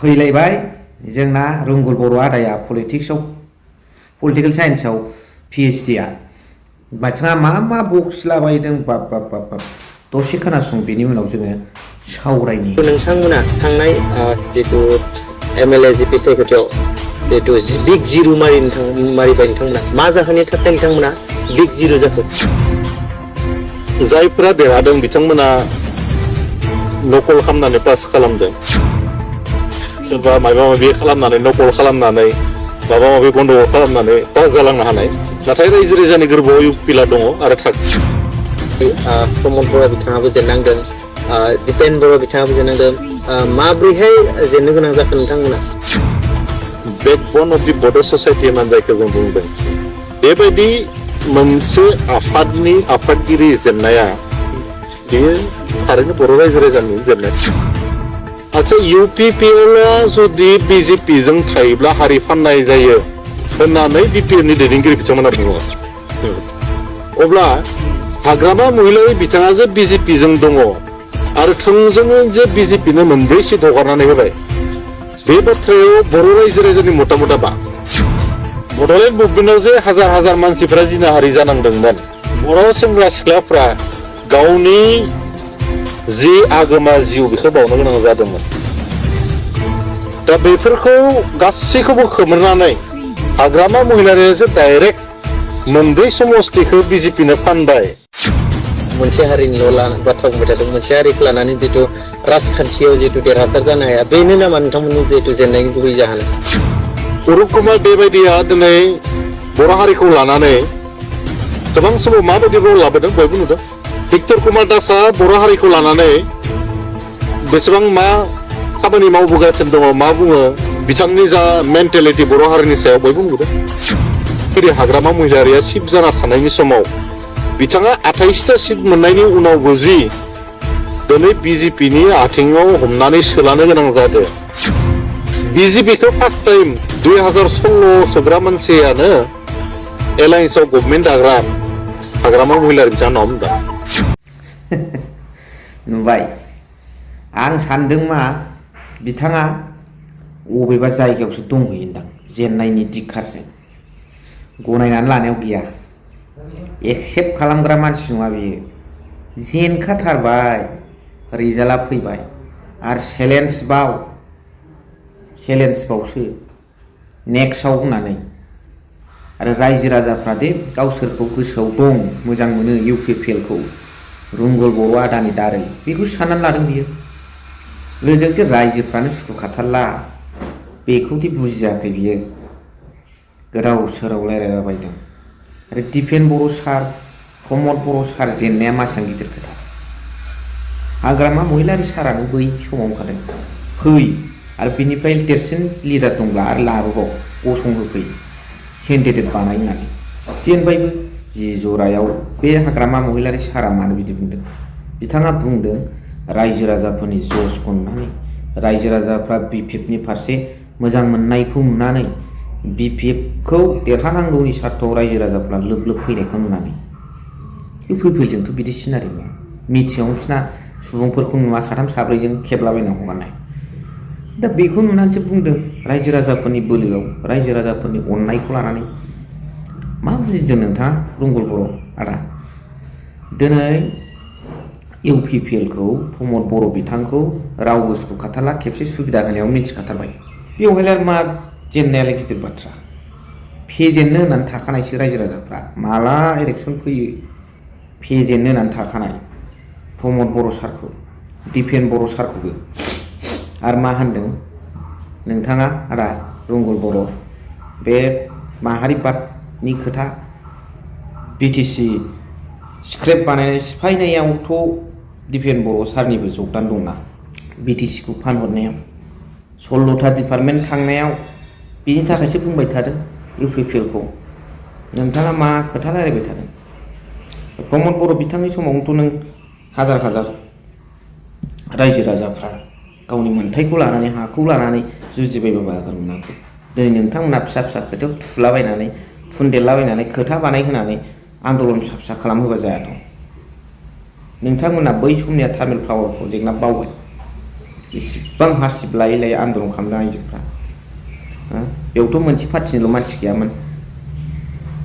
फैलायबाय जोंना रंगुल बर' आदाया पलिटिकल साइन्सआव PhD आ बिथाङा मा बक्स लाबायदों बाब दसे खोनासं बेनि उनाव जोङो सावरायनि नोंथांमोना थांनाय जितु MLA GP सायख'थियाव जितु बिग जिर' मारिबाय नोंथांमोना मा जाहोननि थाखाय नोंथांमोना बिग जिर' जाखो जायफोरा देरहादों बिथांमोना नकल खालामनानै पास खालामदों सोरबा माबा माबि खालामनानै नकल खालामनानै माबा माबि गन्डगल खालामनानै पास जालांनो हानाय नाथाय रायजो राजानि गोरबोआव इउपिला दङ आरो प्रमद बर' बिथाङाबो जेननांदों दिपेन बर' बिथाङाबो जेननांदों माब्रैहाय जेननो गोनां जाखो नोंथांमोना बेकबन अफ दि बड' ससाइटि होननानै जायखौ जों बुंदों बेबायदि मोनसे आफादगिरि जेननाया बेयो थारैनो बर' रायजो राजानि जेननाय आच्छा UPPLआ जुदि BJP जों थायोब्ला हारि फाननाय जायो होननानै BPN नि दैदेनगिरि बिथांमोना बुङो अब्ला हाग्रामा महिलारि बिथाङा जे BJP जों दङ आरो थोंजोङै जे BJP नो 4 सिट हगारनानै होबाय बे बाथ्रायाव बर' रायजो राजानि मतामता बा बड'लेण्ड मुभमेन्टआव जे हाजार मानसिफोरा जिनाहारि जानांदोंमोन बर' सेंग्रा सिख्लाफ्रा गावनि जि आगोमा जिउ बेखौ बावनो गोनां जादोंमोन दा बेफोरखौ गासैखौबो खोमोरनानै हाग्रामा महिलारिया जे डाइरेक्ट 4 समस्तिखौ BJP नो फानबाय मोनसे हारिनिल' बाथ्रा बुंबाय थादों मोनसे हारिखौ लानानै जितु राजखान्थियाव जितु देरहासार जानो हाया बेनो नामा नोंथांमोननि जितु जेननायनि गुबै जाहोना अरुप कुमार बेबायदिया दिनै बर' हारिखौ लानानै गोबां समाव माबायदि रल लाबोदों बयबो नुदों भिक्टर कुमार दासआ बर' हारिखौ लानानै बेसेबां मा खामानि मावबोगासिनो दङ मा बुङो बिथांनि जा मेन्टेलिटि बर' हारिनि सायाव बयबो नुदों हाग्रामा महिलारिया सिट जाना थानायनि समाव बिथाङा 28टा सिट मोननायनि उनावबो जि दिनै BJP नि आथिङाव हमनानै सोलानो गोनां जादों BJP खौ फार्स्ट टाइम 2016 सोग्रा मानसियानो एलायन्सआव गभर्नमेन्ट दाग्रा हाग्रामा महिलारि बिथाङा हमदा नुबाय आं सानदों मा बिथाङा अबेबा जायगायावसो दंहैयोदां जेननायनि दिखारजों गनायनानै लानायाव गैया एक्सेप्ट खालामग्रा मानसि नङा बियो जेनखाथारबाय रिजाल्टआ फैबाय आरो चेलेन्जबावसो नेक्स्टआव होननानै आरो रायजो राजाफ्रा दे गावसोरखौ गोसोआव दं मोजां मोनो UPPLखौ रंगुल बर' आदानि दारै बेखौ साननानै लादों बियो लोगोसे रायजोफ्रानो सुखुखाथारला बेखौदि बुजियाखै बियो गोदाव सोराव रायलायलाबायदों आरो दिपेन बर' सार प्रमद बर' सार जेननाया मासां गिदिर खोथा हाग्रामा महिलारि सारानो बै समाव ओंखारदों फै आरो बिनिफ्राय देरसिन लिडार दंब्ला आरो लाबोबाव गसंहोफै केन्डिडेट बानाय होननानै जेनबायबो जि जरायाव बे हाग्रामा महिलारि सारा मानो बिदि बुंदों बिथाङा बुंदों रायजो राजाफोरनि जसखौ नुनानै रायजो राजाफ्रा BPF नि फारसे मोजां मोननायखौ नुनानै BPF खौ देरहानांगौनि सार्थआव रायजो राजाफ्रा लोब फैनायखौ नुनानै UPPLजोंथ' बिदि सिनारि नङा मिथियावनो बिसिना सुबुंफोरखौ नुवा 3-4जों खेबलाबायना हगारनाय दा बेखौ नुनानैसो बुंदों रायजो राजाफोरनि बोलोआव रायजो राजाफोरनि अननायखौ लानानै मा बुजिदों नोंथाङा रंगुल बर' आदा दिनै UPPLखौ प्रमद बर' बिथांखौ रावबो सुखुखाथारला खेबसे सुबिदा होनायाव मिथिखाथारबाय बेवहायलाय मा जेननायालाय गिदिर बाथ्रा फेजेननो होननानै थाखानायसो रायजो राजाफ्रा माला इलेक्सन फैयो फेजेननो होननानै थाखानाय प्रमद बर' सारखौ दिपेन बर' सारखौबो आरो मा होनदों नोंथाङा आदा रंगुल बर' बे माहारिबादनि खोथा BTC स्क्रिप्ट बानायनाय सिफायनायावथ' दिपेन बर' सारनिबो जगदान दंना BTC खौ फानहरनायाव 16टा डिपार्टमेन्ट थांनायाव बिनि थाखायसो बुंबाय थादों UPPLखौ नोंथाङा मा खोथा रायलायबाय थादों प्रमद बर' बिथांनि समावथ' नों हाजार रायजो राजाफ्रा गावनि मोन्थायखौ लानानै हाखौ लानानै जुजिबायबा बागान मोनाखै दिनै नोंथांमोना फिसा खोथायाव थुलाबायनानै फुनदेरलाबायनानै खोथा बानायहोनानै आन्दलन फिसा खालामहोबा जायाथ' नोंथांमोना बै समनिया तामिल फ्लावार प्रजेक्टना बावबाय इसिबां हासिब लायै लायै आन्दलन खालामदों आइजोफ्रा बेयावथ' मोनसे पार्टिनिल' मानसि गैयामोन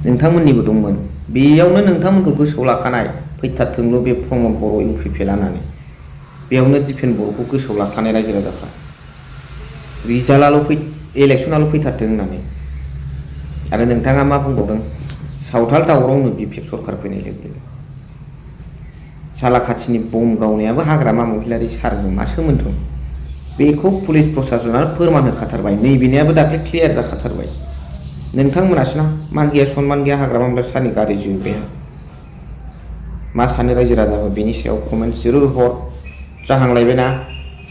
नोंथांमोननिबो दंमोन बेयावनो नोंथांमोनखौ गोसोआव लाखानाय फैथारथोंल' बे प्रमद बर' इउपिपिएल लानानै बेयावनो दिपेन बर'खौ गोसोआव लाखानाय रायजो राजाफ्रा रिजाल्टआल' इलेक्सनाल' फैथारथों होननानै आरो नोंथाङा मा बुंबावदों सावथाल दावरावनो बिपिएफ सरखार फैनाय लोगो लोगो सालाखाथिनि बम गावनायाबो हाग्रामा महिलारि सारजों मा सोमोन्दो बेखौ पुलिस प्रसासना फोरमान होखाथारबाय नैबेनियाबो दाख्लै क्लियार जाखाथारबाय नोंथांमोनासो ना मान गैया सनमान गैया हाग्रामा महिलारि सारनि गारि जुबैया मा सानो रायजो राजाफोर बेनि सायाव कमेन्ट जरुर हर जाहांलायबायना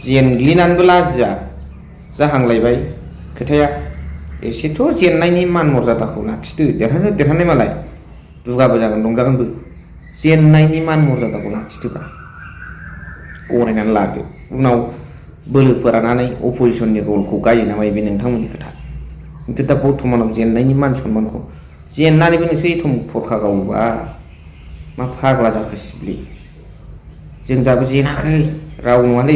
जेनग्लिनानैबो लाजिया जाहांलायबाय खोथाया एसेथ' जेननायनि मान मर्यादाखौ लाखिदो देरहानाय मालाय दुगाबो जागोन रंजागोनबो जेननायनि मान मर्यादाखौ लाखिदोब्रा गनायनानै लादो उनाव बोलो फोरानानै अपोजिसननि रलखौ गायो नामा बे नोंथांमोननि खोथा खिन्थु दा बर्थमानाव जेननायनि मान सनमानखौ जेननानैबो नोंसोर एथम फरखा गावोबा मा फाग्ला जाखो सिब्लि जों दाबो जेनाखै राव नङालै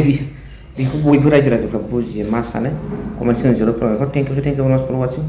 बेखौ बयबो रायजो राजाफ्रा बुजियो मा सानो कमेन्ट सेक्सनाव जरुर फोरमायहर थेंक इउ फर वाचिं